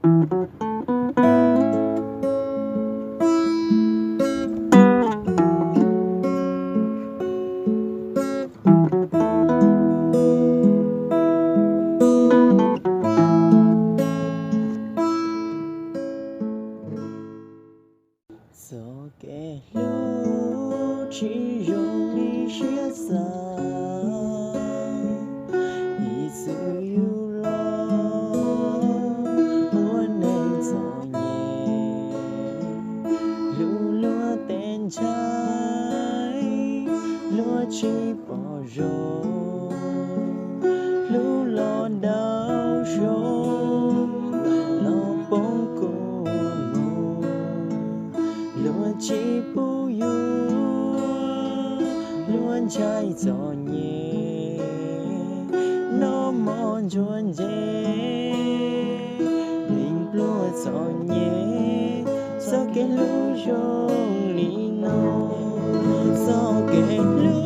Txoj kev hlub tsis zoo li siab xav, ib txwm yug los ua neeg txom nyem, hlub luag tej ntshai, luag tsis pom zoo, hlub los dawb siab, los poob kua muag, luag tsis pub yuav, luag ntshai txom nyem, noj mov ntsuag ntse, neeg pluag txom nyem, txoj kev hlub zoo li no, txoj kev hlub